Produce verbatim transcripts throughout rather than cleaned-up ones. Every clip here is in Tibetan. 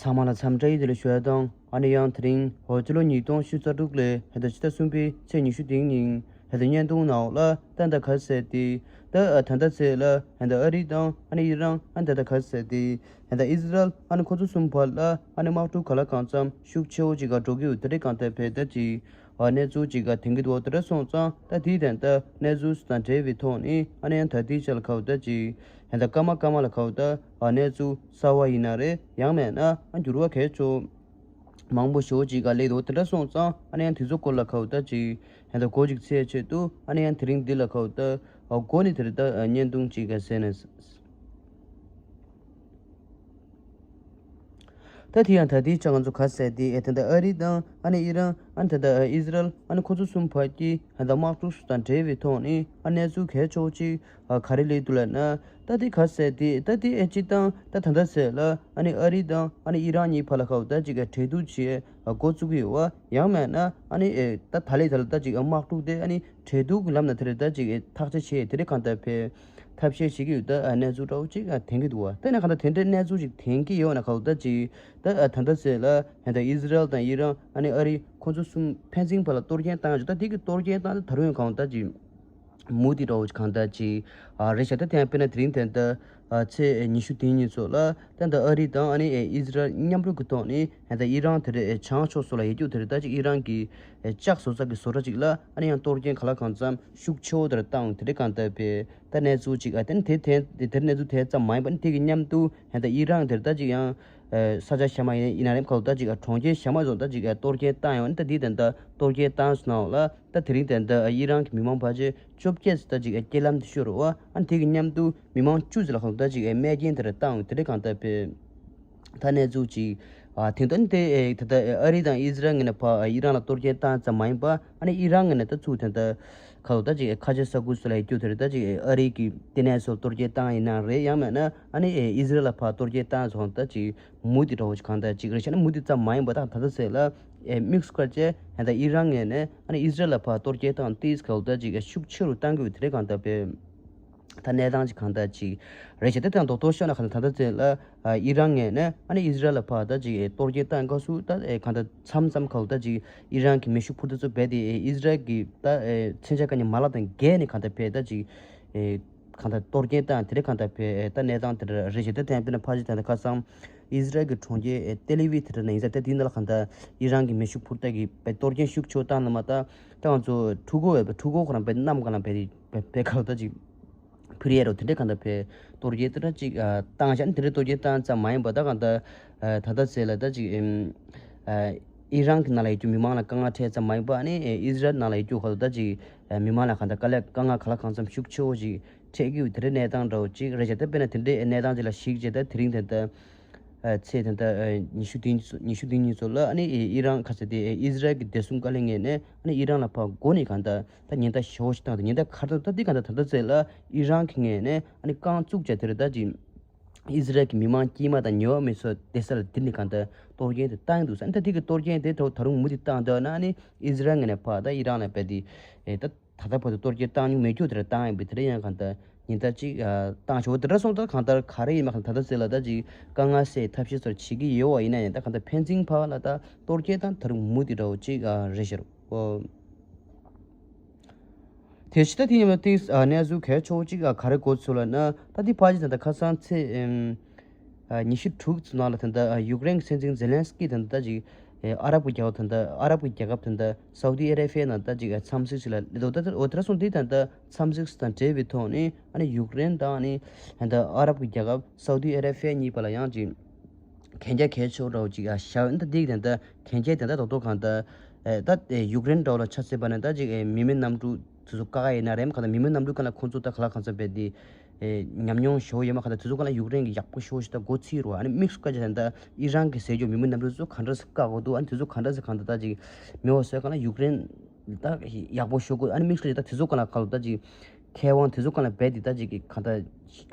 ཚང་མ་ལ་འཚམས་འདྲི་ཡི་དེ་ལ་ཞུ་ཡ་དང་། ཨ་ནི་ཡང་དེ་རིང་ཧོ་སྤྱི་ལོ་ཉིས་སྟོང་ཉི་ཤུ་རྩ་དྲུག་ལོའི་ཧེ་ད་ཕྱི་ཟླ་གསུམ་པའི་ཚེས་ཉི་ཤུ་དེ་ཉིན་ཧེ་ད་བརྙན་ཐུང་ནང་ལ་ད་ད་ག་ཟེར་ཏེ། ད་ཨ་ད་ད་ཚེ་ལ་ཧེ་ད་ཨ་རི་དང་ཨ་ནི་ཨི་རན་ཨ་ད་ད་ག་ཟེར་ཏེ། ཧེ་ད་ཨི་ཟི་རལ་ཨ་ནི་ཁོ་ཚོ་གསུམ་བར་ལ་ཨ་ནི་དམག་འཁྲུག་ག་ལ་གང་འཚམ་ཤུགས་ཆེ་བོ་ཅིག་ག་འགྲོ་གི་ཡོད། དེ་རིང་གང་ལྟར་བས་ད་ཅིག་ཨ་གནས་ཚུལ་ཅིག་ག་དེང་གི་འདུག་དེ་འདྲ་སོང་ཙང་ད་དེའི་དོན་ད་གནས་ཚུལ་དང་འབྲེལ་བའི་ཐོག་ནས་ཨ་ནི་ཡང་ད་དེའི་ཆ་ལ་ཁ་བ་ད་ཅིག་ཧེ་ད་སྐར་མ་སྐར་མ་ལ་ཁ་བ་ད་ཨ་གནས་ཚུལ་གསར་བ་ཡིན་ན་རེད། ཡང་མེད་ན་ཨ་འགྱུར་བ་གལ་ཆེ་མང་པོ་ཞེ་པོ་ཅིག་ག་སླེབས་འདུག་དེ་འདྲ་སོང་ཙང་ཨ་ནི་ཡང་དེ་ཚོ་སྐོར་ལ་ཁ་བ་ད་ཅིག་ཧེ་ད་གོ་ཅིག་ཚེས་ཆེད་དུ་ཨ་ནི་ཡང་དེ་རིང་འདི་ལ་ཁ་བ་ད་ཨ་གོ་ནས་དེ་རིང་ད་བརྙན་ཐུང་ཅིག་ག་ཟེར་ནས། ད་དེ་ཡང་ད་དེའི་ཆ་ང་ཚོ་ག་ཟེར་དེ་ཨེ་ད་ལྟ་ཨ་རི་དང་ཨ་ནི་ཨི་རན་ཨ་ནི་ད་ལྟ་ཨི་ཟི་རལ་ཨ་ནི་ཁོ་ཚོ་གསུམ་བར་གྱི་ཨ་ད་དམག་འཁྲུག་དང་འབྲེལ་བའི་ཐོག་ནས་ཨ་གནས་ཚུལ་གལ་ཆེ་བོ་ཅིག་ཨ་ག་རེ་སླེབས་འདུག་ལབ་ན། ད་དེ་ག་ཟེར་དེ་ད་དེ་ཨེ་སྤྱི་བཏང་ད་ད་ལྟ་ཟེར་ལ་ཨ་ནི་ཨ་རི་དང་ཨ་ནི་ཨི་རན་གཉིས་བར་ལ་ཁ་བ་ད་ཅིག་ཨ་འབྲེལ་གཏུག་བྱེད་ཨ་འགོ་བཙུགས་ཀྱི་ཡོད་པ། ཡང་མེད་ན་ཨ་ནི་ཨེ་ད་ད་ལས་ད་ལ་ད་ཅིག་ཨ་དམག་འཁྲུག་དེ་ཨ་ནི་འབྲེལ་གཏུག་གི་ལམ་ན་དེ་རེད་ད་ཅིག་ཨེ་ཐག་གཅོད་བྱེད་དེ་རེད་གང་ལྟར་བས། ཐབས་ཤེས་བྱེད་ཀྱི་ཡོད། ད་ཨ་གནས་ཚུལ་འདྲ་བོ་ཅིག་ཨ་དེང་གི་འདུག་བ། ད་ནི་གང་ལྟར་དེ་འདྲའི་གནས་ཚུལ་ཅིག་དེང་གི་ཡོད་ན་ག་ལ་ད་ཅིག་ད་ཨ་ད་ལྟ་ཟེར་ལ་ཧེ་ད་ཨི་ཟི་རལ་དང་ཨི་རན་ཨ་ནི་ཨ་རི་ཁོང་ཚོ་གསུམ་ཕན་ཚུན་བར་ལ་གཏོར་སྐྱོན་བཏང་ཡོད། ད་དེ་གི་གཏོར་སྐྱོན་བཏང་ད་ད་རུང་གང་ལྟར་ཅིག་མུ་མཐུད་འདྲ་བོ་ཅིག་གང་ལྟར་ཅིག་ཨ་རེད་ཤག་ད་དེ་ཡང་དཔེར་ན་དེ་རིང་དེ་ལྟ་ཨ་ཚེས་ཉི་ཤུ་དེ་ཉིན་ཚོ་ལ་ད་ད་ཨ་རི་དང་ཨ་ནི་ཨི་ཟི་རལ་མཉམ་རུབ་ཀྱི་ཐོག་ནས་ཧེ་ད་ཨི་རན་དེ་རེད་བྱང་ཕྱོགས་སུ་ལ་ཡོད་རྒྱུ་དེ་རེད་ད་ཅིག་ཨི་རན་གྱི་ལྕགས་བཟོ་ས་གི་བཟོ་གྲྭ་ཅིག་ལ་ཨ་ནི་ཡང་གཏོར་སྐྱོན་ག་ལ་གང་འཚམ་ཤུགས་ཆེ་བོ་དེ་ར་བཏང་ཡོད་དེ་རེད་གང་ལྟར་བས། ད་གནས་ཚུལ་ཅིག་ཨ་དེ་ནི་དེ་དེ་དེར་གནས་ཚུལ་དེ་ཙམ་མ་ཡིན་པ་ནི་དེ་གི་མཉམ་དུ་ཧེ་ད་ཨི་རན་དེར་ད་ཅིག་ཡང་ཨ་ས་ཆ་གཞན་མ་ཡིན་ཡིན་ན་རེམ་ཁ་ལོ་ད་ཅིག་ཨ་གྲོང་ཁྱེར་གཞན་མ་ཚོ་ད་ཅིག་ཨ་གཏོར་སྐྱོན་བཏང་ཡོད་ནི་ད་དེ་དེ་ད་གཏོར་སྐྱོན་བཏང་སོང་ན་ལ་ད་དེ་རིང་དེ་ད་ཨི་རན་གྱི་མི་མང་ཕལ་ཆེར་བཅོ་བརྒྱད་ཙམ་ད་ཅིག་ཨ་རྐྱེན་ལམ་དུ་ཤོར་བ་ཨ་ནི་དེ་གི་མཉམ་དུ་མི་མང་བཅུ་ཙམ་ལ་ཁ་ལོ་ད་ཅིག་ཨ་རྨས་སྐྱོན་དེ་ར་བཏང་ཡོད་དེ་རེད་གང་ལྟར་བས། ད་གནས་ཚུལ་ཅིག་ཨ་དེང་དོན་དེ་ཨེ་ད་ལྟ་ཨ་རི་དང་ཨི་ཟི་རལ་ངོས་ནས་ཕ་ཨི་རན་ལ་གཏོར་སྐྱོན་བཏང་ཙམ་མ་ཡིན་པ་ཨ་ནི་ཨི་རན་ངོས་ནས་ད་ཚུར་དེ་ལྟ་ཁ་ལོ་ད་ཅིག་ཁ་ཆེ་ས་ཁུལ་སུ་ལ་ཡི་རྒྱུ་དེ་རེད་ད་ཅིག་ཨ་རི་གི་ལྟེ་གནས་སུ་གཏོར་སྐྱོན་བཏང་ཡིན་ན་རེད། ཡང་མེད་ན་ཨ་ནི་ཨེ་ཨི་ཟི་རལ་ལ་ཕ་གཏོར་སྐྱོན་བཏང་སོང་ད་ཅིག་མུ་མཐུད་འདྲ་བོ་ཅིག་གང་ལྟར་ཅིག་རེད་ཤག་ན་མུ་མཐུད་ཙམ་མ་ཡིན་པ་ད་ད་ལྟ་ཟེར་ལ་ཨེ་དམིགས་སུ་བཀར་བྱས་ཧེ་ད་ཨི་རན་ངོས་ནས་ཨ་ནི་ཨི་ཟི་རལ་ལ་ཕ་གཏོར་སྐྱོན་བཏང་ཏིས་ཁ་ལོ་ད་ཅིག་ཤུགས་ཆེ་རུ་བཏང་དགོས་དེ་རེད་གང་ལྟར་བས། ད་གནས་སྟངས་ཅིག་གང་ལྟར་ཅིག་རེད་ཤག་ད་དང་རྡོག་རྡོག་ཤོད་ན་གང་ལྟར་ད་ལྟ་ཚེ་ལ་ཨ་ཨི་རན་ངོས་ནས་ཨ་ནི་ཨི་ཟི་རལ་ལ་ཕར་ད་ཅིག་ཨེ་གཏོར་སྐྱོན་བཏང་སྐབས་སུ་ད་ཨེ་གང་ལྟར་མཚམས་མཚམས་ཁ་ལོ་ད་ཅིག་ཨི་རན་གྱི་མེ་ཤུགས་འཕུར་མདའ་ཚོ་རྦད་དེ་ཨེ་ཨི་ཟི་རལ་གྱི་ད་ཨེ་མཚོན་ཆ་དཀའ་ཉེན་མ་ལག་དང་འགལ་ནས་གང་ལྟར་རྦད་ད་ཅིག་ཨེ་གང་ལྟར་གཏོར་སྐྱོན་བཏང་དེ་རེད་གང་ལྟར་བས། ཨེ་ད་གནས་སྟངས་དེ་འདྲ་རེད་ཤག་ད་ཐེངས་དཔེར་ན་ཕར་ཅིག་ད་ལྟ་ཁ་སང་ཨི་ཟི་རལ་གྱི་གྲོང་ཁྱེར་ཨེ་ཏེལ་ཨ་བིབ་དེ་འདྲ་ན་ཡིན་ས་ད་དེའི་ནང་ལ་གང་ལྟར་ཨི་རན་གྱི་མེ་ཤུགས་འཕུར་མདའ་གི་བས་གཏོར་སྐྱོན་ཤུགས་ཆེ་བོ་བཏང་ལ་མ་ད་ད་ང་ཚོ་ཕྲུ་གུ་བས་ཕྲུ་གུ་ཁོ་རང་བས་གནམ་གང་ལ་བས་བས་བས་ཁ་ལོ་ད་ཅིག་ཕུ་རི་ཡེ་རོ་དེ་འདྲའི་གང་ལྟར་བས་གཏོར་སྐྱོན་དེ་འདྲ་ཅིག་ཨ་བཏང་བཞག་ནི་དེ་འདྲའི་གཏོར་སྐྱོན་བཏང་ཙམ་མ་ཡིན་པ་ད་གང་ལྟར་ཨ་ད་ལྟ་ཟེར་ལ་ད་ཅིག་ཨེམ་ཨ་ཨི་རན་གྱི་ནང་ལ་ཡོད་རྒྱུ་མི་མང་ལ་དཀའ་ངལ་འཕྲད་ཙམ་མ་ཡིན་པ་ཨ་ནི་ཨེ་ཨི་ཟི་རལ་ནང་ལ་ཡོད་རྒྱུ་ག་ལ་ད་ཅིག་ཨ་མི་མང་ལ་གང་ལྟར་དཀའ་ལས་དཀའ་ངལ་ག་ལ་གང་འཚམ་ཤུགས་ཆེ་བོ་ཅིག་འཕྲད་ཀྱི་ཡོད་དེ་འདྲའི་གནས་སྟངས་འདྲ་བོ་ཅིག་རེད་ཤག་ད་དཔེར་ན་དེ་འདྲའི་གནས་སྟངས་ཅིག་ལ་གཞིགས་བྱས་ད་དེ་རིང་དེ་ལྟ་ཨ་ཚེས་དེ་ལྟ་ཨ་ཉི་ཤུ་བདུན་ཉི་ཤུ་བདུན་ཉིན་ཚོ་ལ་ཨ་ནི་ཨེ་ཨི་རན་ག་ཚོད་དེ་ཨེ་ཨི་ཟི་རལ་གྱི་བདེ་སྲུང་བཀའ་བློན་ངོས་ནས་ཨ་ནི་ཨི་རན་ལ་ཕར་མགོ་ནས་གང་ལྟར། ད་ཉེན་བརྡ་ཞེ་པོ་ཞིག་བཏང་འདུག་ཉེན་བརྡ་ག་རེ་བཏང་འདུག་ད་འདི་གང་ལྟར་ད་ལྟ་ཚེ་ལ་ཨི་རན་གྱི་ངོས་ནས་ཨ་ནི་རྐང་བཙུགས་བྱས་དེ་རེད་ད་ཅིག་ཨི་ཟི་རལ་གྱི་མི་མང་དཀྱུས་མ་དང་ཉེ་བ་མི་ཚོ་བསྡད་ས་ལ་འདི་ནས་གང་ལྟར་གཏོར་སྐྱོན་དེ་བཏང་འདུག་ས། ཨ་ནི་ད་འདི་གི་གཏོར་སྐྱོན་དེ་ད་ད་རུང་མུ་མཐུད་བཏང་འདུག་ན་ཨ་ནི་ཨི་ཟི་རལ་ངོས་ནས་ཕར་ད་ཨི་རན་ལ་བས་དེ་ཨེ་ད་ད་ལྟ་བར་དུ་གཏོར་སྐྱོན་བཏང་མྱོང་མེད་རྒྱུ་དེ་རེད་བཏང་ཡིན་པས་དེ་རེད་ཡང་གང་ལྟར་ཉེན་བརྡ་ཅིག་ཨ་བཏང་ཆོག་དེ་འདྲ་སོང་ད་གང་ལྟར་ག་རེ་ཡིན་མ་གང་ལྟར་ད་ལྟ་ཚེ་ལ་ད་ཅིག་དཀའ་ངལ་སེལ་ཐབས་ཤེས་ཚོར་བྱེད་ཀྱི་ཡོད་བ་ཡིན་ན་ཡང་ད་གང་ལྟར་ཕན་ཚུན་བར་ལ་ད་གཏོར་སྐྱོན་དང་ད་རུང་མུ་མཐུད་འདྲ་བོ་ཅིག་ཨ་རེད་ཤག་རོ། དེ་ཕྱི་ད་དེ་ཡིན་པ་ཏིས་ཨ་གནས་ཚུལ་གལ་ཆེ་བོ་གཅིག་ཨ་ག་རེ་གོ་ཚུལ་ལ་ན་ད་དེ་ཕ་ཅི་ད་ལྟ་ཁ་སང་ཚེས་ཨམ་ཨ་ཉི་ཤུ་དྲུག་ཚོ་ནང་ལ་ད་ལྟ་ཨ་ཡུཀ་རེན་གྱི་སྲིད་འཛིན་ཛེ་ལན་སི་ཀི་ད་ལྟ་ཅིག་ཨ་ཨ་རབ་ཀྱི་རྒྱལ་ཁབ་ད་ལྟ་ཨ་རབ་ཀྱི་རྒྱལ་ཁབ་ད་ལྟ་སའུ་ཏི་ཨ་ར་བྷི་ཡ་ནང་ད་ཅིག་ཨ་འཚམས་གཟིགས་ཤིག་ལ་སླེབས་འདུག་ད་ད་འོ་དེ་ར་སོང་དེ་ད་ལྟ་འཚམས་གཟིགས་དང་འབྲེལ་བའི་ཐོག་ནས་ཨ་ནི་ཡུཀ་རེན་དང་ཨ་ནི་ད་ལྟ་ཨ་རབ་ཀྱི་རྒྱལ་ཁབ་སའུ་ཏི་ཨ་ར་བྷི་ཡ་གཉིས་བར་ལ་ཡང་ཅིག་གན་རྒྱ་གལ་ཆེ་བོ་འདྲ་བོ་ཅིག་ཨ་བཞག་ཡོད། ད་འདི་ད་ལྟ་གན་རྒྱ་ད་ལྟ་རྡོག་རྡོག་གང་ལྟར་ཨེ་ད་ཨེ་ཡུཀ་རེན་འདྲ་བོ་ལ་ཆ་མཚོན་པ་ན་ད་ཅིག་ཨེ་མི་མེད་གནམ་གྲུ་དེ་ཚོ་བཀག་ཡ་ཡིན་ན་རེད་མ་གང་ལྟར་མི་མེད་གནམ་གྲུ་གང་ལ་ཁོང་ཚོ་ད་ག་ལ་གང་འཚམ་བས་དེ་ཨེ་ཉམས་མྱོང་ཞེ་པོ་ཡོད་མ་གང་ལྟར་དེ་ཚོ་གང་ལ་ཡུཀ་རེན་གྱི་ཡག་པོ་ཞེ་པོ་ཞིག་ད་མགོ་ཚོས་རོ། ཨ་ནི་དམིགས་སུ་བཀར་བྱས་ད་ལྟ་ཨི་རན་གྱི་ཟེར་རྒྱུ་མི་མེད་གནམ་གྲུ་ཚོ་ག་འདྲ་སེ་བཀག་དགོས་འདུག་ཨ་ནི་དེ་ཚོ་ག་འདྲ་སེ་གང་ལྟར་ད་ཅིག་མེད་པ་བཟོས་གང་ལ་ཡུཀ་རེན་ད་ཡག་པོ་ཤོར་དགོས། ཨ་ནི་དམིགས་སུ་བཀར་བྱས་ད་དེ་ཚོ་གང་ལ་གང་ལ་ད་ཅིག་མཁས་དབང་དེ་ཚོ་གང་ལ་རྦད་དེ་ད་ཅིག་གི་གང་ལྟར་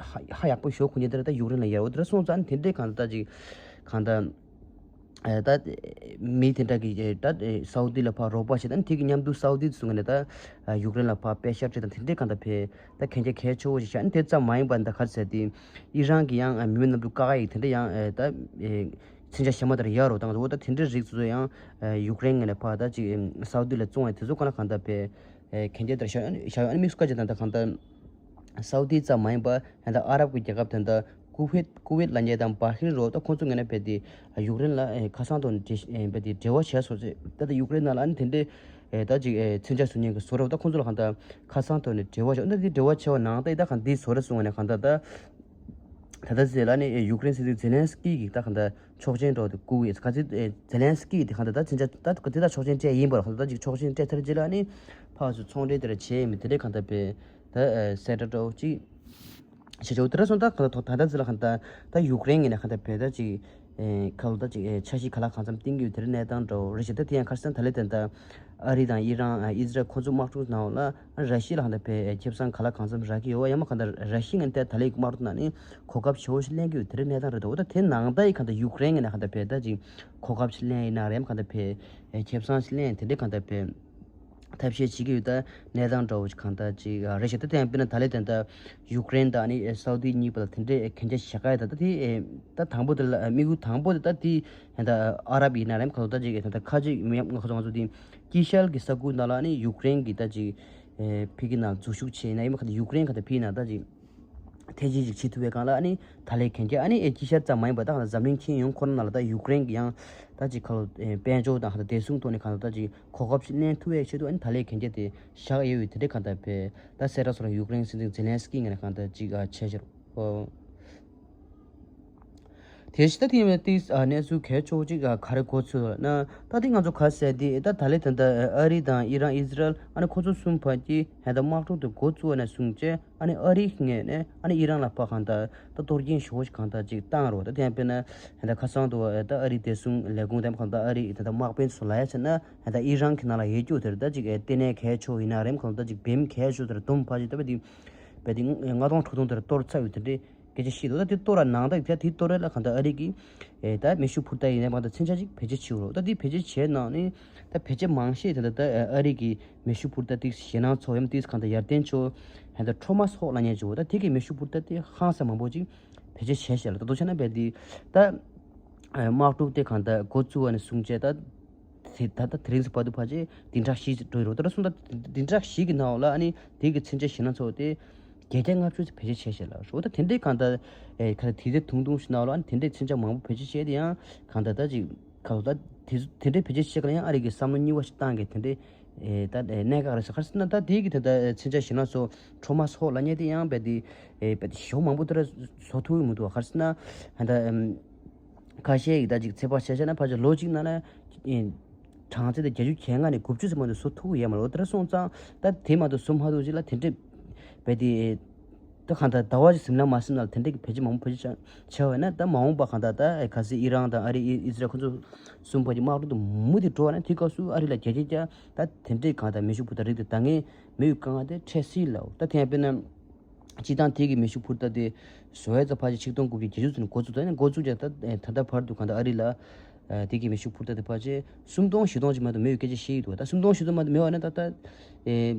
ཧ་ཧ་ཡག་པོ་ཞོག་ཁུ་ཉེ་དེ་ལ་ད་ཡུཀ་རེན་ལ་ཡར་འོ་དེ་འདྲ་སོང་ཙང་དེ་འདྲའི་གང་ལྟར་ད་ཅིག་གང་ལྟར་ཨེ་ད་མི་དེ་འདྲ་གི་ད་སའུ་ཏི་ལ་ཕར་རོགས་པ་བྱེད་ད་དེ་གི་མཉམ་དུ་སའུ་ཏི་ཚོ་ངོས་ནས་ད་ཡུཀ་རེན་ལ་ཕར་པེ་ཤ་སྤྲད་དང་དེ་འདྲའི་གང་ལྟར་ཕེ་ད་གན་རྒྱ་གལ་ཆེ་བོ་ཞིག་བཞག་ཨ་ནི་དེ་ཙམ་མ་ཡིན་པ་ད་ག་ཚད་དེ་ཨི་རན་གི་ཡང་མི་མེད་གནམ་གྲུ་བཀག་ཡིག་དེ་འདྲ་ཡང་ཨེ་ད་ཨེ། མཚོན་ཆ་གཞན་པ་དེར་ཡར་རོ་བཏང་འོ་ད་དེ་འདྲའི་རིགས་ཚོ་ཡང་ཡུཀ་རེན་ངོས་ནས་ཕར་ད་ཅིག་སའུ་དི་ལ་བཙོང་བའི་དེ་ཚོ་ག་ལ་གང་ལྟར་པའི་གན་རྒྱ་དེར་བཞག་ཡོད་ཨ་ནི་དམིགས་སུ་བཀར་བྱས་ད་ད་གང་ལྟར་སའུ་དི་ཙམ་མ་ཡིན་པར་ད་ལྟ་ཨ་རབ་ཀྱི་རྒྱལ་ཁབ་དེ་འདྲ་ཀུ་ཝེད་ཀུ་ཝེད་ལབ་མཁན་དང་བྷ་ཧིན་རོ་ད་ཁོང་ཚོ་ངོས་ནས་རྦད་དེ་ཡུཀ་རེན་ལ་ཁ་སང་ཐོག་ནས་འབྲེལ་རྦད་དེ་འབྲེལ་བ་བྱས་སོང་ཟེར། ད་ལྟ་ཡུཀ་རེན་ནང་ལ་ཨ་ནི་དེ་འདྲའི་ད་ཅིག་མཚོན་ཆ་བཟོ་མཁན་གྱི་བཟོ་གྲྭ་ད་ཁོང་ཚོ་ལ་གང་ལྟར་ཁ་སང་ཐོག་ནས་འབྲེལ་བ་བྱས་ཨ་ནི་དེ་འབྲེལ་བ་བྱས་པ་ནང་ད་ད་གང་འདི་བཟོ་གྲྭ་སོང་བ་ནས་གང་ལྟར་ད། ད་ལྟ་ཟེར་ལ་ནི་ཡུཀ་རེན་སྲིད་འཛིན་ཛེ་ལན་སི་ཀི་གིས་ད་གང་ལྟར་ཆོག་མཆན་འདྲ་བོ་དེ་བསྐུར་ཡོད། ག་ཚོད་ཛེ་ལན་སི་ཀི་དེ་གང་ལྟར་ད་ཕྱིན་ཆད་ད་དེ་ད་ཆོག་མཆན་སྤྲད་ཡིན་པར་གང་ལྟར་ད་ཅིག་ཆོག་མཆན་སྤྲད་ཚར་རྗེས་ལ་ནི་ཕར་ཚུར་ཚོང་འབྲེལ་དེ་འདྲ་བྱས་ཡིན་མིན་དེ་འདྲའི་གང་ལྟར་པའི་ད་གསལ་བསྒྲགས་འདྲ་བོ་ཅིག་བྱས་ཆོག་དེ་འདྲ་སོང་ད་གང་ལྟར་ད་ལྟ་ཟེར་ལ་གང་ལྟར་ད་ཡུཀ་རེན་ངོས་ནས་གང་ལྟར་པའི་ད་ཅིག་ཁ་ལོ་ད་ཅིག་འཆར་གཞི་ག་ལ་གང་འཚམ་བཏིང་གི་ཡོད་དེ་འདྲའི་གནས་སྟངས་འདྲ་བོ་རེད་ཤག་ད་དེ་ཡང་ཁ་སང་ད་ལས་དེ་འདྲ། ཨ་རི་དང་ཨི་རན་ཨི་ཟི་རལ་ཁོ་ཚོ་དམག་འཁྲུག་ནང་ལ་ར་ཤི་ཡ་ལ་གང་ལྟར་ཕའི་ཁེ་བཟང་ག་ལ་གང་འཚམ་རག་གི་ཡོད་པ་ཡང་མ་གང་ལྟར་ར་ཤི་ཡ་ངན་ཏེ་ད་ལའི་དམག་འཁྲུག་ནང་ནས་གོ་སྐབས་ཆེ་བོ་ཞིག་ལེན་གྱི་ཡོད་དེ་རིང་གནས་སྟངས་རེད་འདུག་ད་དེ་ནང་ད་ཡི་གང་ལྟར་ཡུཀ་རེན་ངན་ན་གང་ལྟར་ཕའི་ད་ཅིག་གོ་སྐབས་ཞིག་ལེན་ཡིན་ན་རེད་མ་གང་ལྟར་ཕའི་ཁེ་བཟང་ཞིག་ལེན་དེ་འདྲའི་གང་ལྟར་ཕའི་ཐབས་ཤེས་བྱེད་ཀྱི་ཡོད་ད་གནས་སྟངས་འདྲ་བོ་ཞིག་གང་ལྟར་ཅིག་རེད་ཤག་ད་དེ་ཡང་དཔེར་ན་ད་ལའི་དེ་ད་ཡུཀ་རེན་དང་ནི་སའུ་དི་གཉིས་པ་ལ་དེ་འདྲའི་གན་རྒྱ་བཞག་ག་ཡ་ད་ད་དེ་ད་དང་པོ་དེ་ལ་དམིགས་ཡུལ་དང་པོ་དེ་ད་དེ། ད་ཨ་རབ་ཡིན་ན་རེད་ཁ་ཐོག་ད་ཅིག་ད་ཁ་ཅིག་མི་ང་ཁ་ཐོག་ང་ཚོ་དེ་དཀྱིལ་ཤར་གྱི་ས་ཁུལ་ནང་ལ་ནི་ཡུཀ་རེན་གྱི་ད་ཅིག་ཕི་གི་ནང་འཛུལ་ཞུགས་བྱས་ན་ཡིན་མ་ཁ་ཐོག་ཡུཀ་རེན་ཁ་ཐོག་ཕི་ནང་ད་ཅིག་ཐེ་ཇི་ཅིག་བྱེད་ཐུབ་པའི་སྒང་ལ་ཨ་ནི་ད་ལས་གན་རྒྱ་ཨ་ནི་ཨེ་དཀྱིལ་ཤར་ཙམ་མ་ཡིན་པ་ད་ང་འཛམ་གླིང་ཁྱོན་ཡོངས་ཁོ་ན་ནང་ལ་ད་ཡུཀ་རེན་གྱི་ཡང་ད་ཅིག་ཁ་ལོ་དཔལ་འབྱོར་དང་ཁ་ཐོག་བདེ་སྲུང་ཐོག་ནས་ཁ་ཐོག་ད་ཅིག་གོ་སྐབས་ཤིག་ལེན་ཐུབ་པའི་ཆེད་དུ་ཨ་ནི་ད་ལས་གན་རྒྱ་དེ་བཞག་ཡོད་ཡོད་དེ་འདྲའི་གང་ལྟར་བས་ད་གསལ་བསྒྲགས་སོགས་ལ་ཡུཀ་རེན་སྲིད་འཛིན་ཛེ་ལན་སི་ཀི་ངོས་ནས་གང་ལྟར་ཅིག་བྱས་ཤག་དེ་ཕྱི་ད་ཐེངས་ཏིས་གནས་ཚུལ་གལ་ཆེ་བོ་ཅིག་ག་རེ་གོ་ཚུལ་ན་ད་ཐེངས་ང་ཚོ་ག་ཟེར་དེ་ད་ད་ལེ་ད་ད་ཨ་རི་དང་ཨི་རན་ཨི་ཟི་རལ་ཨ་ནི་ཁོ་ཚོ་གསུམ་བར་གྱི་ཧན་ད་དམག་འཁྲུག་དེ་འགོ་བཙུགས་ནས་བཟུང་བྱས་ཨ་ནི་ཨ་རི་ངོས་ནས་ཨ་ནི་ཨི་རན་ལ་ཕར་གང་ལྟར་ད་གཏོར་སྐྱོན་ཞེ་པོ་ཞིག་གང་ལྟར་ཅིག་བཏང་རོགས་ད་དེ་ཡང་དཔེར་ན་ཧན་ད་ཁ་སང་དུ་ད་ཨ་རི་བདེ་སྲུང་ལས་ཁུངས་དེ་གང་ལྟར་ཨ་རི་ད་ད་དམག་དཔོན་ཚོ་ལ་ཡ་བྱས་ན་ཧན་ད་ཨི་རན་གྱི་ནང་ལ་ཡོད་རྒྱུ་དེར་ད་ཅིག་ལྟེ་གནས་གལ་ཆེ་བོ་ཡིན་ན་རེམ་གང་ལྟར་ཅིག་བེམ་གལ་ཆེ་བོ་དེར་འདུམ་ཕར་ཅིག་ད་བ་དེ་བས་དེ་ལྔ་སྟོང་དྲུག་སྟོང་དེར་གཏོར་ཚར་ཡོད་དེ་འདྲའི་སྐད་ཆ་བཤད་འདུག་ད་དེ་གཏོར་ར་ནང་ད་ཡོད་ད་དེ་གཏོར་ར་ལ་གང་ལྟར་ཨ་རི་གི་ད་མེ་ཤུགས་འཕུར་མདའ་ཡིན་ན་མ་ད་མཚོན་ཆ་ཅིག་བེད་སྤྱོད་བྱེད་རོགས་ད་དེ་བེད་སྤྱོད་བྱས་ནང་ནས་ད་བེད་སྤྱོད་མང་ཤས་དེ་ད་ད་ཨ་རི་གི་མེ་ཤུགས་འཕུར་མདའ་ཏིག་ཞེད་སྣང་ཚོགས་ཡམ་ཏིག་གང་ལྟར་ཡར་བརྟན་ཆོ་ཧན་ད་ཁྲོ་མ་སོགས་ལ་ཉེ་ཆོ་ད་དེ་གི་མེ་ཤུགས་འཕུར་མདའ་དེ་ཧང་སང་མང་པོ་ཅིག་བེད་སྤྱོད་བྱས་ཤག་ལ་ད་དུ་ཆ་ན་བས་དེ་ད་དམག་འཁྲུག་དེ་གང་ལྟར་འགོ་བཙུགས་པ་ནས་བཟུང་བྱས་ད། དེ་ད་ལྟ་དེ་རིང་གཟའ་ཕར་དུ་ཕལ་ཆེར་བདུན་ཕྲག་བཞི་འགྲོ་ཡི་རོ་ད་ར་སོང་ད་བདུན་ཕྲག་བཞི་གི་ནང་ལ་ཨ་ནི་དེ་གི་མཚོན་ཆ་ཞེད་སྣང་ཚོགས་ཏེ་བརྒྱད་བརྒྱ་ལྔ་བཅུ་ཙམ་བེད་སྤྱོད་བྱས་ཤག་ལ་རོ་ད་དེ་འདྲའི་གང་ལྟར་ཨེ་ག་ལ་དེ་དེ་ཐུང་ཐུང་ཞིག་ནང་ལ་ཨ་ནི་དེ་འདྲའི་མཚོན་ཆ་མང་པོ་བེད་སྤྱོད་བྱས་ཏེ་ཡང་གང་ལྟར་ད་ཅིག་ག་ལ་ད་དེ་དེ་འདྲའི་བེད་སྤྱོད་བྱས་ག་ལ་ཡང་ཨ་རི་གི་བསམ་བློ་རྙིང་བ་ཞིག་བཏང་གི་དེ་འདྲའི་ཨེ་ད་ཨེ་གནད་འགག་རེད་ས་ག་རེ་ཟེར་ན་ད་དེ་གི་དེ་ད་ཨེ་མཚོན་ཆ་ཞེད་སྣང་ཚོགས་ཁྲོ་མ་སོགས་ལ་ཉེ་དེ་ཡང་བེད་དེ་ཨེ་བེད་དེ་ཞེ་པོ་མང་པོ་དེ་ར་བཟོ་ཐུབ་ཀྱི་མི་འདུག་ག་ག་རེ་ཟེར་ན་ཧ་ད་ཨེམ། ཁ་ཤས་ཀྱིས་ད་ཅིག་ཚོད་དཔག་བྱས་བྱས་ན་ཕལ་ཆེར་ལོ་གཅིག་ནང་ལ་གྲངས་ཚད་དེ་བརྒྱད་ཅུ་གྱ་ལྔ་ནས་དགུ་བཅུ་ཙམ་མ་གཏོགས་བཟོ་ཐུབ་ཀྱི་ཡོད་མ་རེད། དེ་འདྲ་སོང་ཙང་ད་དེ་མ་གཏོགས་བཟོ་མ་ཐུབ་ཅིག་ལ་དེ་འདྲས་བས་དེ་ད་གང་ལྟར་ཟླ་བ་གཅིག་ཟིན་ན་མ་ཟིན་ན་ལ་དེ་འདྲས་ཀྱི་བེད་སྤྱོད་མང་པོ་བེད་སྤྱོད་བྱས་བས་ན་ད་མ་འོངས་པ་གང་ལྟར་ད་གལ་སྲིད་ཨི་རན་དང་ཨ་རི་ཨི་ཨི་ཟི་རལ་ཁོ་ཚོ་གསུམ་བར་གྱི་དམག་འཁྲུག་དེ་མུ་མཐུད་འགྲོ་བ་ན་དེ་སྐབས་སུ་ཨ་རི་ལ་རྒྱ་ཆེ་ཀྱང་ད་དེ་འདྲས་གང་ལྟར་མེ་ཤུགས་འཕུར་མདའ་རིགས་དེ་ད་ངས་མེ་ཡོད་དཀའ་ངལ་དེ་འཕྲད་སྲིད་ལ་འོ་ད་དེ་ཡང་དཔེར་ན། སྤྱིར་བཏང་དེ་གི་མེ་ཤུགས་འཕུར་མདའ་དེ་བཟོ་ཡས་ཙམ་ཕལ་ཆེར་ཆིག་སྟོང་དགུ་བརྒྱ་བརྒྱད་ཅུ་ཙམ་ནས་འགོ་བཙུགས་ད་ནས་འགོ་བཙུགས་ཀྱང་ད་ད་ལྟ་བར་དུ་གང་ལྟར་ཨ་རི་ལ་དེ་གི་མེ་ཤུགས་འཕུར་མདའ་དེ་ཕལ་ཆེར་སུམ་སྟོང་བཞི་སྟོང་ཅིག་མ་གཏོགས་མེད་པའི་སྐད་ཆ་བཤད་ཀྱི་འདུག་ད་སུམ་སྟོང་བཞི་སྟོང་མ་གཏོགས་མེད་པ་ན་ད་ལྟ་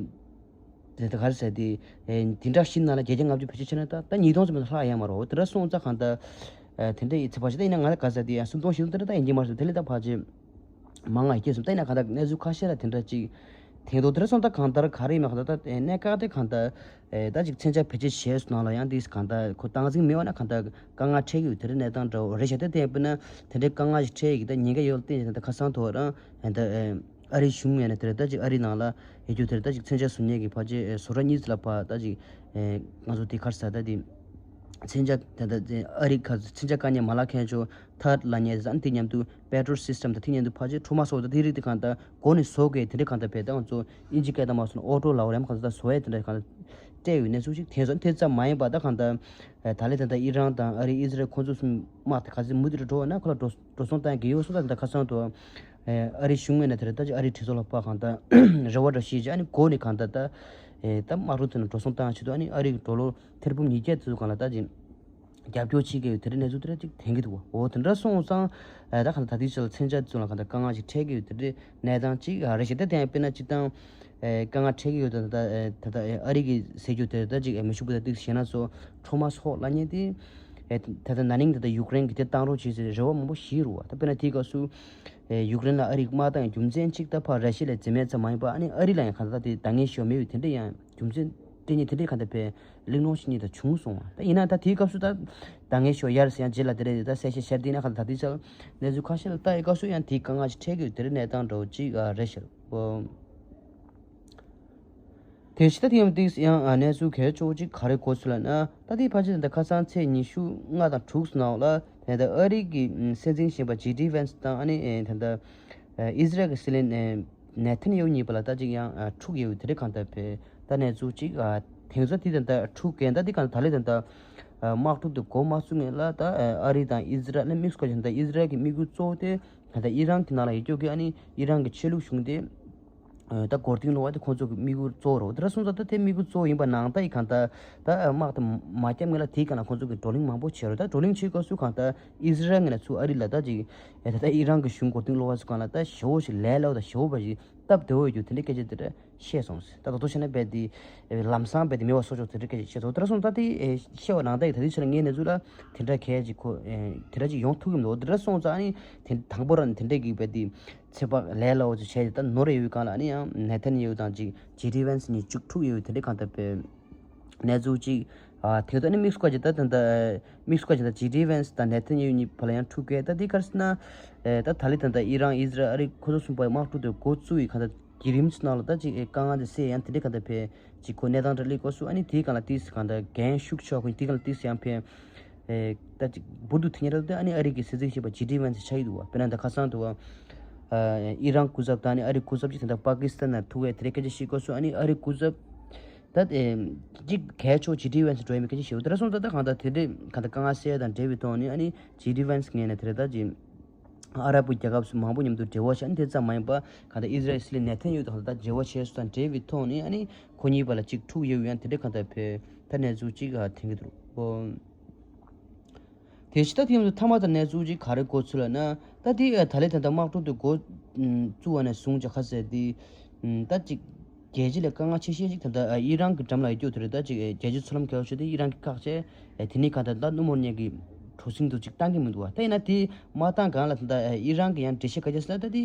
དེ་ད་ག་རེ་ཟེར་དེ་འདི་འདྲ་ཞིག་ནང་ལ་བརྒྱད་བརྒྱ་ལྔ་བཅུ་བེད་སྤྱོད་བྱས་ན་ད་ད་ཉིས་སྟོང་ཙམ་མ་གཏོགས་ལྷག་ཡོད་མ་རེད། འོ་དེ་འདྲ་སོང་ཙང་གང་ལྟར་དེ་འདྲ་ཡིན་ཚེ་ཕལ་ཆེར་ད་ཡིན་ན་ང་ལ་ག་ཟེར་དེ་ཡང་སུམ་སྟོང་བཞི་སྟོང་དེ་འདྲ་ད་ཡིན་གྱི་མ་རེད། དེ་ལས་ད་ཕལ་ཆེར། མང་ང་སྐྱེས་སོང་ད་ཡིན་ན་གང་ལྟར་གནས་ཚུལ་ཁ་ཤས་ལ་དེ་འདྲ་ཅིག་དེང་དུ་དེ་འདྲ་སོང་ད་གང་ལྟར་ག་རེ་ཡིན་མ་གང་ལྟར་ད་གནད་འགག་དེ་གང་ལྟར་ད་ཅིག་མཚོན་ཆ་བེད་སྤྱོད་བྱས་སོང་ནང་ལ་ཡང་དེ་གང་ལྟར་ཁོ་སྟངས་འཛིན་མེད་པ་ན་གང་ལྟར་དཀའ་ངལ་འཕྲད་ཀྱི་ཡོད་དེ་འདྲའི་གནས་སྟངས་འདྲ་བོ་རེད་ཤག་དེ་དེ་ཡིན་པ་ན་དེ་འདྲའི་དཀའ་ངལ་ཞིག་འཕྲད་ཡོད་ཀྱི་ད་ཉེན་ཁ་ཡོད་བསྟན་ད་ཁ་སང་ཐོག་རང་ད་ཨ་རིའི་གཞུང་ངོས་ནས་དེ་འདྲ་ད་ཅིག་ཨ་རིའི་ནང་ལ་ཡོད་རྒྱུ་དེ་འདྲ་ད་ཅིག་མཚོན་ཆ་བཟོ་མཁན་གྱི་ཕལ་ཆེར་བཟོ་གྲྭ་གཉིས་ཙམ་ལ་ཕར་ད་ཅིག་ང་ཚོ་དེ་ག་རེ་ཟེར་ད་དེ། མཚོན་ཆ་ད་ལྟ་ཨ་རི་ཁ་མཚོན་ཆ་དཀའ་ངལ་མ་ལག་མཁན་ཚོ་ཐར་ལ་ཉེ་ཟན་དེ་མཉམ་དུ་པེ་ཊོལ་སིས་ཊམ་དང་དེ་མཉམ་དུ་ཕལ་ཆེར་ཁྲོ་མ་སོགས་དང་དེ་རིགས་དེ་གང་ལྟར་འགོ་ནས་བཟོ་དགོས་དེ་འདྲ་གང་ལྟར་བས་ད་ང་ཚོ་ཨིན་ཇི་སྐད་དང་མ་སོང་ན་ཨོ་ཊོ་ལབ་རེམ་གང་ལྟར་བཟོ་ཡས་དེ་འདྲ་གང་ལྟར་སྤྲད་ཡོད་གནས་ཚུལ་ཞིག་དེ་ཚོ་དེ་ཙམ་མ་ཡིན་པ་ད་གང་ལྟར་ད་ལྟ་ད་ལྟ་ཨི་རན་དང་ཨ་རི་ཨི་ཟི་རལ་ཁོང་ཚོ་གསུམ་དམག་དེ་ག་ཚོད་མུ་མཐུད་འགྲོ་བ་ན་ཁོ་ལ་འགྲོ་འགྲོ་སོང་བཏང་གི་ཡོད་སོང་ད་ད་ཁ་སང་དུ་ཨ་རི་གཞུང་ངོས་ནས་དེ་རེད་ད་ཅི་ཨ་རི་གྲོས་ཚོགས་ལ་ཕར་གང་ལྟར་རེ་བ་འདྲ་ཞིག་བྱས་ཨ་ནི་འགོ་ནས་གང་ལྟར་ད་ད་དམག་རུ་དེ་ནས་འགྲོ་སོང་བཏང་ཆེད་དུ་ཨ་ནི་ཨ་རི་གི་ཌོ་ལར་ཐེར་འབུམ་ཉིས་བརྒྱ་ཙམ་གང་ལ་ད་ཅིག་རྒྱབ་སྐྱོར་བྱེད་ཀྱི་ཡོད་དེ་འདྲའི་གནས་ཚུལ་དེ་འདྲ་ཅིག་ཐོན་གྱི་འདུག་འོ་དེ་འདྲ་སོང་ཙང་ཨ་ད་གང་ལྟར་ད་ལྟའི་ཆར་ལ་མཚོན་ཆ་ཚོ་ལ་གང་ལྟར་དཀའ་ངལ་ཅིག་འཕྲད་ཀྱི་ཡོད་དེ་འདྲའི་གནས་སྟངས་ཅིག་ཨ་རེད་ཤག་དེ་དེ་ཡང་དཔེར་ན་སྤྱིར་བཏང་ཨེ་དཀའ་ངལ་འཕྲད་ཀྱི་ཡོད་དེ་ད་ད་ད་ཨ་རི་གི་ཟེར་རྒྱུ་དེ་ད་ཅིག་མེ་ཤུགས་འཕུར་མདའ་ཏིག་ཞེད་སྣང་ཚོགས་ཁྲོ་མ་སོགས་ལབ་མཁན་དེ་ ཨེ་ད་ལྟ་ན་ནིང་ད་ལྟ་ཡུཀ་རེན་གྱིས་དེ་བཏང་རོགས་བྱེད་ཟེར་རེ་བ་མང་པོ་ཞིག་རུ་བ། ད་དཔེར་ན་དེའི་སྐབས་སུ་ཨེ་ཡུཀ་རེན་ལ་ཨ་རིས་དམག་བཏང་རྒྱུ་མཚན་གཅིག་ད་ཕར་ར་ཤི་ཡ་ལ་འཛེམ་མེད་ཙམ་མ་ཡིན་པ། ཨ་ནི་ཨ་རི་ལ་ཡང་གང་ལྟར་དེ་འདང་ངེས་ཤོར་མེད་པའི་དེ་འདྲ་ཡང་རྒྱུ་མཚན་དེ་ཉིད་དེ་འདྲའི་གང་ལྟར་བས་གླེང་སློང་ཞིག་ཉིད་ད་བྱུང་སོང་བ། ད་ཡིན་ན་ད་དེའི་སྐབས་སུ་ད་འདང་ངེས་ཤོར་ཡར་ཟེར་ཡང་རྗེས་ལ་དེ་རེད། ད་གསལ་བཤད་ཤར་དེ་ན་གང་ལྟར་ད་དེ་ཚོ་གནས་ཚུལ་ཁ་ཤས་ལ་ལྟ་ཡི་སྐབས་སུ་ཡང་དེའི་དཀའ་ངལ་ཞིག་འཕྲད་ཀྱི་ཡོད་དེ་འདྲའི་གནས་སྟངས་འདྲ་བོ་ཅིག་ཨ་རེད་ཤག་ཨོ། དེ་ཕྱི་ད་ཐེངས་ཏིག་ཡང་ཨ་གནས་ཚུལ་གལ་ཆེ་བོ་གཅིག་ག་རེ་གོ་ཚུལ་ལབ་ན། ད་ལྟའི་ཕལ་ཆེར་ད་ཁ་སང་ཚེས་ཉི་ཤུ་ལྔ་དང་དྲུག་ནང་ལ་ད་ལྟ་ཨ་རི་གི་སྲིད་འཛིན་གཞོན་པ་ཇེ་ཌི་ཝན་སི་དང་ཨ་ནི་ད་ལྟ་ཨི་ཟི་རལ་གྱི་སྲིད་བློན་ནེ་ཐན་ཡ་ཧུ་གཉིས་བར་ལ་ད་ཅིག་ཡང་འཁྲུག་ཡོད་དེ་རེད། གང་ལྟར་བས་ད་གནས་ཚུལ་གཅིག་དེང་སང་དེ་ད་ལྟ་འཁྲུག་གན་ད་དེ་གང་ད་ལས་ད་ལྟ་དམག་འཁྲུག་དེ་འགོ་མ་ཚུགས་ངེས་ལ་ད་ཨ་རི་དང་ཨི་ཟི་རལ་ནི་དམིགས་སུ་བཀར་ད་ལྟ་ཨི་ཟི་རལ་གྱི་དམིགས་ཡུལ་གཙོ་བོ་དེ་ད་ལྟ་ཨི་རན་གྱི་ནང་ལ་ཡོད་རྒྱུ་གི་ཨ་ནི་ཨི་རན་གྱི་ཆོས་ལུགས་གཞུང་དེ། ད་མགོ་རྟིང་སློག་པ་དེ་ཁོང་ཚོ་གི་དམིགས་ཡུལ་གཙོ་བོ་རེད། དེ་འདྲ་སོང་ཙང་ད་དེ་དམིགས་ཡུལ་གཙོ་བོ་ཡིན་པ་ནང་ལྟ་ཡི་གང་ལྟར་ད་དམག་དེ་མ་བརྒྱབ་སྔོན་ལ་དེའི་སྒང་ལ་ཁོང་ཚོ་གི་བགྲོ་གླེང་མང་པོ་བྱས་རེད། ད་བགྲོ་གླེང་བྱེད་སྐབས་སུ་གང་ལྟར་ཨི་ཟི་རལ་ངོས་ནས་ཚུར་ཨ་རི་ལ་ད་ཅིག་ད་ད་ཨི་རན་གི་གཞུང་མགོ་རྟིང་སློག་པ་ཚོ་སྒང་ལ་ད་ཞེ་བོ་ཞིག་ལས་སླ་བོ་དང་ཞེ་བོ་བ་ཞིག་སྟབས་བདེ་བོ་ཡོད་རྒྱུ་དེ་འདྲའི་སྐད་ཆ་དེ་འདྲ་བཤད་སོང་ཟེར། ད་ད་དོ་བྱས་ན་རྦད་དེ་ལམ་སང་རྦད་དེ་མེད་པ་བཟོ་ཆོག་དེ་འདྲའི་སྐད་ཆ་བཤད་སོང་། དེ་འདྲ་སོང་ཙང་ད་དེ་བཤད་པ་ནང་ལྟ་ཡི་ད་དེ་ཕྱིར་ངའི་གནས་ཚུལ་ལ་དེ་འདྲ་གལ་ཅིག་ཁོ་དེ་འདྲ་ཅིག་ཡོང་ཐུབ་ཀྱི་མི་འདུག་དེ་འདྲ་སོང་ཙང་ཨ་ནི་དེ་དང་པོ་རང་དེ་འདྲ་གི་རྦད་དེ། ཚོད་དཔག་ལས་སླ་བོ་ཅིག་བྱས་ཏེ་ད་ནོར་ཡོད་པའི་སྒང་ལ་ཨ་ནི་ཡང་ནེ་ཐན་ཡ་ཧུ་དང་ཅིག་ཇེ་ཌི་ཝན་སི་གཉིས་ཅིག་འཁྲུག་ཡོད་པའི་དེ་འདྲའི་གང་ལྟར་བའི་གནས་ཚུལ་ཅིག་ཨ་དེ་ད་ནི་དམིགས་སུ་བཀར་གྱི་ད་ད་ད་དམིགས་སུ་བཀར་གྱི་ད་ཇེ་ཌི་ཝན་སི་དང་ནེ་ཐན་ཡ་ཧུ་གཉིས་བར་ལ་ཡང་འཁྲུག་གི་ད་དེ་ག་རེ་ཟེར་ན་ཨེ་ད་ད་ལི་ད་ད་ཨི་རན་ཨི་ཟི་རལ་ཨ་རི་ཁོ་ཚོ་གསུམ་པ་དམག་འཁྲུག་དེ་འགོ་བཙུགས་ཡི་གང་ལྟར་བརྒྱུད་རིམ་ཚོ་ནང་ལ་ད་ཅིག་ཨེ་དཀའ་ངལ་དེ་སེལ་ཡང་དེ་འདྲའི་གང་ལྟར་བའི་ཅིག་ཁོ་གནས་སྟངས་འདྲ་སླེབས་སྐབས་སུ་ཨ་ནི་དེའི་སྒང་ལ་ཏིས་གང་ལྟར་འགན་ཤུགས་ཆེ་བ་ཁོ་དེའི་སྒང་ལ་ཏིས་ཡང་ཕན། ཨེ་ད་ཅིག་འབུར་དུ་ཐིག་ཉེ་ར་དེ་ཨ་ནི་ཨ་རི་གི་སྲིད་འཛིན་ཞིག་པ་ཇེ་ཌི་ཝན་སི་ཆགས་ཡི་འདུག་བ། དཔེར་ན་ད་ཁ་སང་དུ་བ་ཨ་ཨི་རན་སྐུ་ཚབ་དང་ཨ་ནི་ཨ་རི་སྐུ་ཚབ་ཅིག་ད་ལྟ་པ་ཀི་སི་ཐན་ནང་ཐུག་ཡས་དེ་རེ་སྐད་ཆ་བཤད་སྐབས་སུ་ཨ་ནི་ཨ་རི་སྐུ་ཚབ་ད་ཨེ་ཅིག་གལ་ཆེ་ཇེ་ཌི་ཝན་སི་འགྲོ་ཡས་མེད་སྐད་ཆ་བཤད་འདུག་དེ་འདྲ་སོང་ཙང་ད་གང་ལྟར་དེ་འདྲའི་གང་ལྟར་དཀའ་ངལ་སེལ་ཡས་དང་འབྲེལ་བའི་ཐོག་ནས་ཨ་ནི་ཇེ་ཌི་ཝན་སི་ངོས་ནས་དེ་རེ་ད་ཅིག་ཨ་རབ་རྒྱལ་ཁབ་སུ་མང་པོ་མཉམ་དུ་འབྲེལ་བ་བྱས་ནས་དེ་ཙམ་མ་ཡིན་པ་གང་ལྟར་ཨི་ཟི་རལ་སྲིད་བློན་ནེ་ཐན་ཡ་ཧུ་དང་ད་འབྲེལ་བ་བྱས་སོ་དང་འབྲེལ་བའི་ཐོག་ནས་ཨ་ནི་ཁོ་གཉིས་བར་ལ་ཅིག་འཁྲུག་ཡོད་ཡང་དེ་འདྲའི་གང་ལྟར་བའི་ད་གནས་ཚུལ་ཅིག་ཨ་ཐོན་གྱི་འདུག་ཨོ། དེ་ཕྱི་ད་ཐེངས་སུ་མཐའ་མ་ད་གནས་ཚུལ་ཅིག་ག་རེ་གོ་ཚུལ་ལབ་ན་ད་དེ་ཨ་ད་ལས་ད་ལྟ་དམག་འཁྲུག་དེ་འགོ་བཙུགས་པ་ནས་བཟུང་ཅིག་ཁ་གསལ་དེ་ད་ཅིག་རྒྱལ་སྤྱི་ལ་དཀའ་ངལ་ཆེ་ཤོས་ཅིག་ད་ལྟ་ཨི་རན་གྱི་འགྲམ་ལ་ཡོད་རྒྱུ་དེ་རེད། ད་ཅིག་རྒྱལ་སྤྱི་ཚོགས་ལམ་གལ་ཆེ་དེ་ཨི་རན་གྱིས་བཀག་བྱས་དེ་ནས་གང་ལྟར་ད་སྣུམ་འཁོར་ཉོ་གི་གྲུ་གཟིངས་དུ་ཅིག་བཏང་གི་མི་འདུག་བ། ད་ཡིན་ན་དེ་མ་བཏང་གོང་ལ་ད་ལྟ་ཨི་རན་གྱི་ཡང་འགྲེལ་བཤད་ག་རེ་ཟེར་ན་ད་དེ་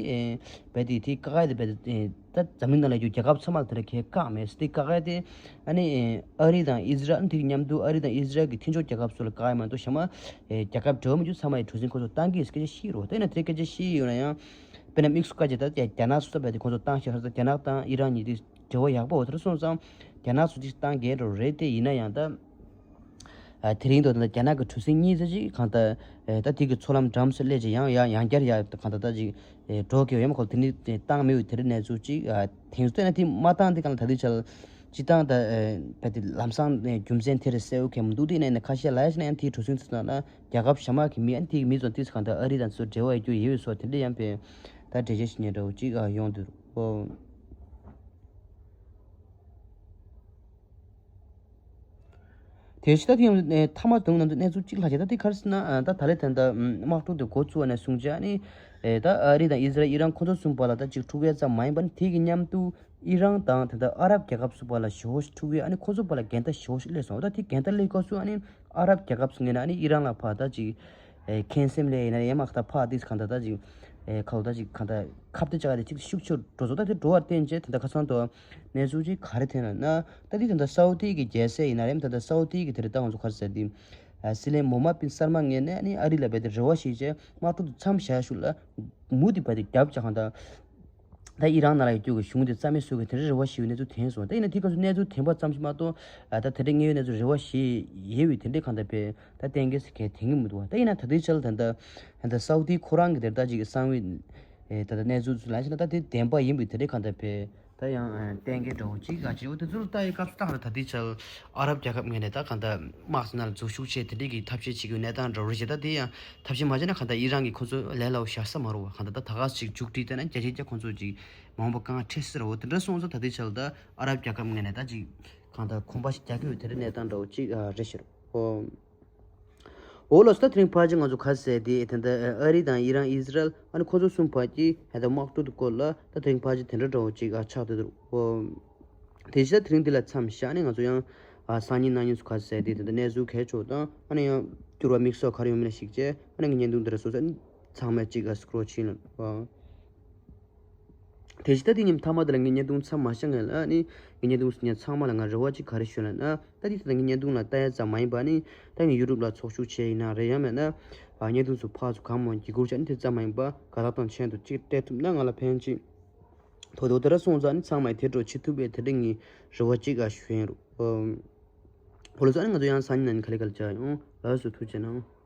རྦད་དེ་དེ་བཀག་ཡ་དེ་རྦད་དེ་ད་འཛམ་གླིང་ནང་ལ་ཡོད་རྒྱལ་ཁབ་ཚང་མ་ལ་དེ་འདྲ་གས་བཀག་མེད་ཟེར། དེ་བཀག་ཡ་དེ་ཨ་ནི་ཨ་རི་དང་ཨི་ཟི་རལ་དེ་གི་མཉམ་དུ་ཨ་རི་དང་ཨི་ཟི་རལ་གྱི་མཐུན་ཕྱོགས་རྒྱལ་ཁབ་ཚོ་ལ་བཀག་ཡ་མ་གཏོགས་གཞན་མ་རྒྱལ་ཁབ་འབྲེལ་བ་མི་འཇུག་ཚང་མ་ཡི་གྲུ་གཟིངས་ཁོ་ཚོ་བཏང་གི་ཡོད་ཟེར་སྐད་ཆ་བཤད་ཡོད་ན་ཡང་། དཔེར་ན་དམིགས་སུ་བཀར་བྱས་ད་རྒྱ་ནག་སུ་ད་རྦད་དེ་ཁོ་ཚོ་བཏང་ཤག་ད་རྒྱ་ནག་དང་ཨི་རན་གཉིས་དེ་འབྲེལ་བ་ཡག་པོ་འོ་དེར་སོང་ཙང་རྒྱ་ནག་སུ་དེ་བཏང་གི་འགྲོ་རེད། དེ་ཡིན་ན་ཡང་ད། ཨ་དེ་རིང་དུ་ད་རྒྱ་ནག་གི་གྲུ་གཟིངས་གཉིས་ཙམ་ཅིག་གང་ལྟར་ཨེ་ད་དེ་གི་མཚོ་ལམ་འགྲམ་སུ་སླེབས་ཅིག་ཡང་ཡང་ཡང་བསྐྱར་ཡ་གང་ལྟར་ད་ཅིག་ཨེ་འགྲོ་གི་ཡོད་མ་ཁོ་དེ་ནི་བཏང་མེད་པའི་དེ་རིང་གནས་ཚུལ་ཅིག་ཨ་དེང་སུ་བལྟས་ན་དེ་མ་བཏང་དེ་གང་ལ་ད་དུས་ཆར་སྤྱི་བཏང་ད་ཨེ་བས་དེ་ལམ་སང་ནས་རྒྱུ་མཚན་དེ་རེད་གསལ་པོ་གང་མི་འདུག་དེ་ནས་ནས་ཁ་ཤས་ལ་ཡ་ཞིག་ན་ཡང་དེའི་གྲུ་གཟིངས་ཚོ་ནང་ན་རྒྱལ་ཁབ་གཞན་མ་གི་མི་ཨ་ནི་དེ་གི་མི་ཚོ་དེ་ཚོ་གང་ལྟར་ཨ་རི་དང་དེ་ཚོ་འབྲེལ་བ་ཡོད་རྒྱུ་ཡོད་པའི་སོགས་དེ་འདྲ་ཡང་བས་ད་འགྲེལ་བཤད་ཞིག་ཉན་འདྲ་བོ་ཅིག་ཨ་ཡོང་འདུག་ཨོ། དེ་ཕྱི་ད་ཐེངས་མཐའ་མ་དུང་ནང་དུ་གནས་ཚུལ་གཅིག་ལྷག་བྱས། ད་དེ་ག་རེ་ཟེར་ན་ད་ད་ལས་ད་ལྟ་དམག་འཁྲུག་དེ་འགོ་བཙུགས་པ་ནས་བཟུང་བྱས་ཨ་ནི་ད་ཨ་རི་དང་ཨི་ཟི་རལ་ཨི་རན་ཁོ་ཚོ་གསུམ་བར་ལ་ད་ཅིག་འཁྲུག་ཡ་ཙམ་མ་ཡིན་པར་དེ་གི་མཉམ་དུ་ཨི་རན་དང་ད་ལྟ་ཨ་རབ་རྒྱལ་ཁབ་གསུམ་བར་ལ་ཞེ་པོ་ཞིག་འཁྲུག་ཡ་ཨ་ནི་ཁོ་ཚོ་བར་ལ་འགལ་ཟླ་ཞེ་པོ་ཞིག་སླེབས་སོང་། ད་དེ་འགལ་ཟླ་སླེབས་སྐབས་སུ་ཨ་ནི་ཨ་རབ་རྒྱལ་ཁབ་ཚོ་ངོས་ནས་ཨ་ནི་ཨི་རན་ལ་ཕར་ད་ཅིག་ཨེ་ཁེངས་སེམས་ལས་ཡིན་ན་ཡང་མ་ཁ་ད་ཕར་དེ་གང་ད་ད་ཅིག་ཨེ་ཁ་ལོ་ད་ཅིག་གང་ད་ཁ་གཏད་བཅག་ཡ་དེ་ཅིག་ཤུགས་ཆེར་འགྲོ་སོང་། ད་དེ་འགྲོ་བར་བརྟེན་བྱས་ད་ད་ཁ་སང་དུ་གནས་ཚུལ་ཅིག་ག་རེ་ཐོན་ལ་ན། ད་དེ་ད་ད་སའུ་ཏི་གི་རྒྱལ་སྲས་ཡིན་ན་རེད། ད་ད་སའུ་ཏི་གི་དེ་རེད། ད་ང་ཚོ་ག་རེ་ཟེར་དེ་ཨ་སྲིད་བློན་མོ་མ་པིན་སར་མ་ངོས་ནས་ཨ་ནི་ཨ་རི་ལ་བས་དེ་རེ་བ་ཞིག་བྱས་དམག་འཁྲུག་དེ་མཚམས་བཞག་ཞུ་ལ་མུ་དེ་བས་དེ་རྒྱབ་བཅག་གང་ད། ད་ཨི་རན་ནང་ལ་ཡོད་རྒྱུ་གི་གཞུང་དེ་རྩ་མེད་བཟོ་གི་དེ་འདྲའི་རེ་བ་ཞིག་ཡོད་གནས་ཚུལ་ཐོན་སོང་། ད་ཡིན་ན་དེ་སྐབས་སུ་གནས་ཚུལ་ཐོན་པ་ཙམ་ཞིག་མ་གཏོགས་ཨ་ད་དེ་འདྲའི་དངོས་ཡོད་གནས་ཚུལ་རེ་བ་ཞིག་ཡོད་པའི་དེ་འདྲའི་གང་ལྟར་བས་ད་གཏན་འཁེལ་ཟེར་མཁན་ཐོན་གི་མི་འདུག་བ། ད་ཡིན་ན་ད་ལྟའི་ཆར་ད་ལྟ་ད་སའུ་ཏི་ཁོ་རང་གི་དེར་ད་ཅིག་གསང་བའི་ཨེ་ད་ལྟ་གནས་ཚུལ་ཚུར་ལ་ཞིག་ན་ད་དེ་བདེན་པ་ཡིན་པའི་དེ་འདྲའི་གང་ལྟར་བས་ད་ཡང་ཨ་གཏན་འཁེལ་འདྲ་བོ་ཅིག་ག་ཅིག་འོ་དེ་ཚོར་ལྟ་ཡི་སྐབས་སུ་ད་ད་ལྟའི་ཆར་ཨ་རབ་རྒྱལ་ཁབ་ངོས་ནས་ད་གང་ལྟར་དམག་སྣ་ལ་འཛུལ་ཞུགས་བྱས་དེ་འདྲའི་གི་ཐབས་ཤེས་བྱེད་ཀྱི་ཡོད་གནས་སྟངས་འདྲ་བོ་རེད་ཤག་ད་དེ་ཡང་ཐབས་ཤེས་མ་བྱས་ན་གང་ལྟར་ཨི་རན་གྱིས་ཁོ་ཚོ་ལས་སླ་བོ་བཞག་ས་མ་རེད་བ། གང་ལྟར་ད་ད་ག་ཅིག་མཇུག་སྒྲིལ་བལྟས་ན་རྒྱ་ཆེ་རྒྱ་ཁོ་ཚོ་ཅིག་མང་པོ་དཀའ་ངལ་འཕྲད་སྲིད་རེད་བ། དེ་འདྲ་སོང་ཙང་ད་ལྟའི་ཆར་ལ་ད་ཨ་རབ་རྒྱལ་ཁབ་ངོས་ནས་ད་ཅིག་གང་ལྟར་གོམ་པ་ཞིག་རྒྱག་གི་ཡོད་དེ་འདྲའི་གནས་སྟངས་འདྲ་བོ་ཅིག་ཨ་རེད་ཤག་ཨོ། འོ་ལགས་སོ། ད་དེ་རིང་ཕལ་ཆེར་ང་ཚོ་ག་རེ་ཟེར་དེ་ད་ལྟ་ཨ་རི་དང་ཨི་རན་ཨི་ཟི་རལ་ཨ་ནི་ཁོ་ཚོ་གསུམ་བར་གྱི་ད་ལྟ་དམག་འཁྲུག་དེ་སྐོར་ལ་ད་དེ་རིང་ཕལ་ཆེར་དེ་འདྲ་འདྲ་བོ་ཅིག་ཨ་ཆགས་བསྡད་འདུག་ཨོ། དེ་བཞིན་དེ་རིང་འདི་ལ་མཚམས་བཞག་ནས་ང་ཚོ་ཡང་ཨ་སང་ཉིན་གནངས་ཉིན་སུ་ག་ཟེར་དེ་ད་ལྟ་གནས་ཚུལ་གལ་ཆེ་བ་དང་ཨ་ནི་ཡང་ འགྱུར་བ་དམིགས་སོགས་ག་རེ་ཡོང་མིན་ལ་གཞིགས་བྱས། ཨ་ནི་ངའི་བརྙན་ཐུང་འདི་ར་བཟོས་ཚར། ཨ་ནི་ཚང་མས་གཅིག་ག་སི་ཀྲོལ་ཕྱིན་ལ། དེ་བཞིན་ད་དེ་ཉིན་མཐའ་མ་དེ་ལ་ངའི་བརྙན་ཐུང་མཚམས་མ་བཞག་ངེས་ལ། ཨ་ནི་ངའི་བརྙན་ཐུང་ཉན་ཚང་མ་ལ་ང་རེ་བ་གཅིག་ག་རེ་ཞུ་ལབ་ན། ད་དེ་ད་ངའི་བརྙན་ཐུང་ལ་ལྟ་ཡ་ཙམ་མ་ཡིན་པ། ཨ་ནི་ད་ངའི་ཡུ་ཊུབ་ལ་ཚོགས་ཞུགས་བྱས་ཡིན་ན་རེད། ཡང་མེད་ན་ཨ་བརྙན་ཐུང་ཚོ་ཕར་ཚུར་གང་མང་བརྒྱུད་སྐུར་བྱས། ཨ་ནི་དེ་ཙམ་མ་ཡིན་པ་དགའ་རབ་དང་མཆན་དུ་གཅིག་སྤྲད་ཐུབ་ན་ང་ལ་ཕན་ཅིག་ཐོག་ཐོག་དེ་ར་སོང་ཙང་། ཨ་ནི་ཚང་མས་དེ་འགྲོ་བྱེད་ཐུབ་པའི་དེ་འདྲ་ངའི་རེ་བ་གཅིག་ག་ཞུ་ཡིན་རུ། ཨོ་ལོ་ཙང་ང་ཚོ་ཡང་སང་ཉིན་ནང་ག་ལེ་ག་ལེ་བྱ་ཡོང་། ལགས་སོ། ཐུགས་རྗེ་གནང་།